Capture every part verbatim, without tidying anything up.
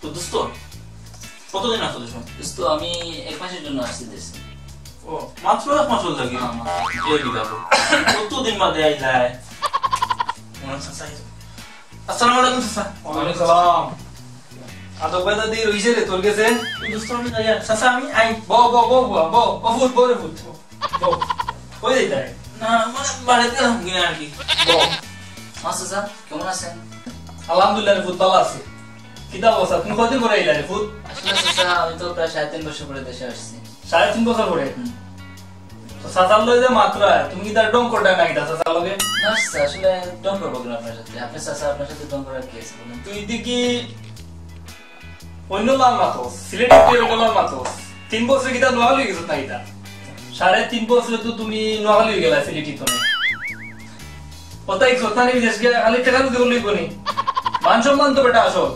তো দোস্ত, কতদিন আছো দেশো? দোস্ত, আমি এক মাসের জন্য আসছি দেশে। ও, মাত্র এক মাস অইলো নাকি? হ্যাঁ, মাত্র। এই কি ব্যাপার? কতদিন বাদে আইলায়? ওয়ালাইকুম আসসালাম। আসসালামু আলাইকুম চাচা। ওয়ালাইকুম সালাম। আদব কায়দা দিয়া রইছে রে তোর গেছে। দোস্ত, আমি যাই আর। চাচা, আমি আই। বও, বও, বও, বও, বও, বও, ফুত, বও রে ফুত। বও। কই যাইতায়? না, মানে, বাড়িত গেলাম কিনা আর কি। বও। আচ্ছা, চাচা, কেমন আছেন? আলহামদুলিল্লাহ রে ফুত, ভালা আছি। কিতা অবস্থা? তুমি কয়দিন পরে আইলা রে ফুত? আসলে, চাচা, আমি তো প্রায় সাড়ে তিন বছর পরে দেশে আসছি। সাড়ে তিন বছর পরে? হুম। তো চাচার লগে যে মাতরায়, তুমি কিতা ঢং কররায় না কিতা চাচার লগে? না, চাচা, আসলে ঢং করবো কেন আপনার সাথে? আপনি চাচা, আপনার সাথে ঢং করার কি আছে বলেন? তুই দেখি অন্য লাল মাতস, সিলেটি তুই অন্য লাল মাতস। তিন বছরে কিতা নোয়াখালী অই গেছত না কিতা? সাড়ে তিন বছরে তো তুমি নোয়াখালী অই গেলায়, সিলেটি তো না। ওটাই কথা নি, বিদেশ গিয়া খালি টেকা রুজি করলেই বনি। মান সম্মান তো বেটা আসল,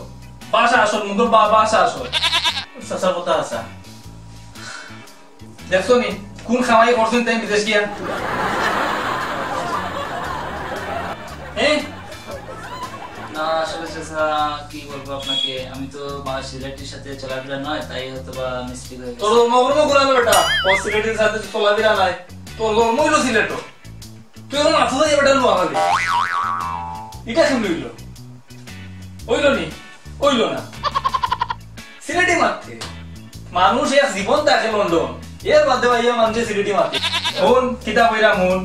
ভাষা আসল, মুখর বা-, ভাষা আসল। চাচার কথা আছে। দেখছো নি, কোন কামাই করছইন তাইন বিদেশ গিয়া? হ্যাঁ? না, আসলে চাচা, কি বলবো আপনাকে, আমি তো বা সিলেটির সাথে চলাফেরা নয়, তাই হয়তো বা মিস্টেক হয়ে গেছে। তোর ধর্ম কর্ম কোন বেটা? ও সিলেটির সাথে চলাফেরা নাই, তোর ধর্ম অইলো সিলেটো। তুই ওর মাথা দিয়ে বেটা নোয়াখালী। ইটা কেমনে অইলো? অইলো নি? অইলো না। সিলেটি মাততে। মানুষ এক জীবন থাকে লন্ডন। এর বাদে ভাইয়া মানষে সিলেটি মাতে। হুন, কিতা কইরাম হুন।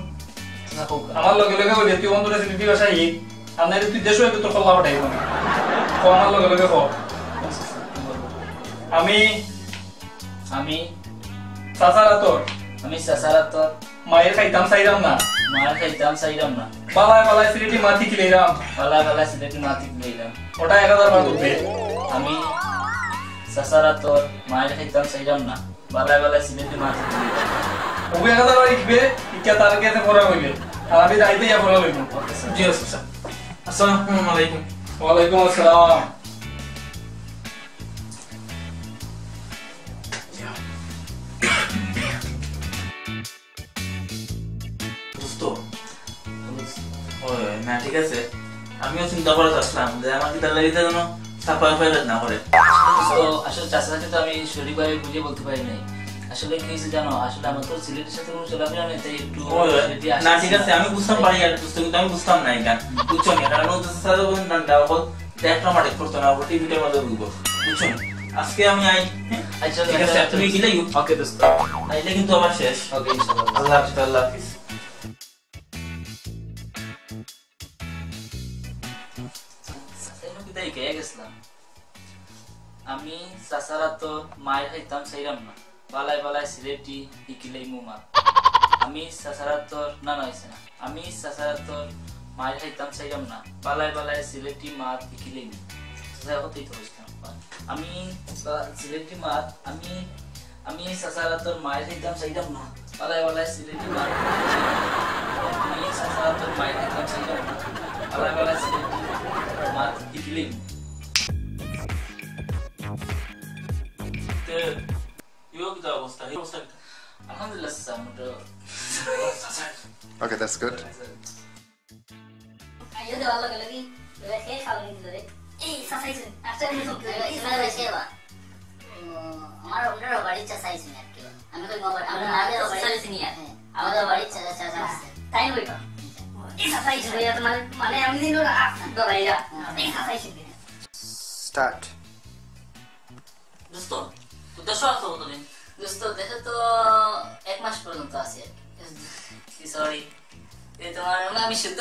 আমার লগে লগে কইবে, তুই অন্তরে সিলেটি ভাষা শিখ। আর নাইলে তুই দেশো একটু তোর কল্লা পাঠাইব না। ক আমার লগে লগে ক। আমি আমি চাচার আতর। আমি চাচার আতর। মাইর খাইতাম চাইরাম না। মাইর খাইতাম চাইরাম না। বালায় বালায় সিলেটি মাত হিকিলাইরাম। বালায় বালায় সিলেটি মাত হিকিলাইরাম। ওটা এক হাজার বার উঠবে। আমি চাচার আতর। মাইর খাইতাম চাইরাম না। বালায় বালায় সিলেটি মাত হিকিলাইরাম। ওগু এক হাজার বার হিকবে, হিকিয়া তার গেছে পড়া অইলে। আর আমি রাইতে ইয়া পড়া লইব। ওকে, স্যার। জি, স্যার। আসসালামু আলাইকুম। ওয়ালাইকুম আসসালাম। দোস্ত, ওই, ওই, না, ঠিক আছে। আমিও চিন্তা করি আসলাম যে আমার কিতা লাগে যেন সাফাই ফাইলাত না করে। তো আসলে চাচাকে তো আমি সঠিকভাবে বুঝিয়ে বলতে পারি নাই। আসলে কি হয়েছে জানো, আসলে আমার তো সিলেটের সাথে কোনো চলাফেরা নেই, তাই একটু ওই, ওই, সিলেটি না, আসছে ঠিক আছে, না। আমি বুঝতাম পারি আর দোস্ত, কিন্তু আমি বুঝতাম না এটা। বুঝছো না? কারণ ও তো স্যার বলেন না, না, ও দেখলাম আটেক করতো না, ও টিভিটার মধ্যে ঢুকবো। বুঝছো না? আজকে আমি আই, হ্যাঁ? আচ্ছা, ঠিক আছে, আচ্ছা, তুমি আচ্ছা। গেলেই ওকে, দোস্ত। তাইলে কিন্তু আমার শেষ। ওকে, ইনশাআল্লাহ। আল্লাহ হাফিজ, আল্লাহ হাফিজ। এই নবী তাই কে গেছিলাম? আমি চাচার আতর মাইর খাইতাম চাইরাম না। বালায় বালায় সিলেটি হিকিলাইমু মাত। আমি চাচার আতর, না, না, হইছে না। আমি চাচার আতর মাইর খাইতাম চাইরাম না। বালায় বালায় সিলেটি মাত হিকিলাইমু। চাচা, কথাই তো কইছিলাম। আমি বা-, সিলেটি মাত, আমি, আমি চাচার আতর মাইর খাইতাম চাইরাম না। বালায় বালায় সিলেটি মাত। আমি চাচার আতর মাইর খাইতাম চাইরাম না। বালায় বালায় সিলেটি মাত হিকিলাইমু। তে, ইয়ো কিতা অবস্থা? এই অবস্থা কিতা? আলহামদুলিল্লাহ, চাচা, মোটা। Okay, that's good. আইও দেওয়ার লগে লগে, এবার কে খাওয়ানি দিল রে? এই, চাচা আইছইন। আচ্ছা, আমি তো এই, এই, চাচা আইছইন। ও, আমার ওনার বাড়ির চাচা আইছইন আর কি। আমি কই, বাবা, আমার আমাদের চাচা বাড়ির আইছইন ইয়ার। হ্যাঁ, আমাদের বাড়ির চাচা, চাচা আইছইন। তাই কইবা? এই চাচা আইছইন, ভাইয়া, তোমার, মানে, আমি দিন ওরা, আহ, বাবা, এরা। এই চাচা আইছইন। Start. দোস্ত, তুই দেশো আছো কতদিন? দোস্ত, দেশে তো এক মাস পর্যন্ত আছি আর কি। কি, sorry। এ তোমার, আমি শুদ্ধ।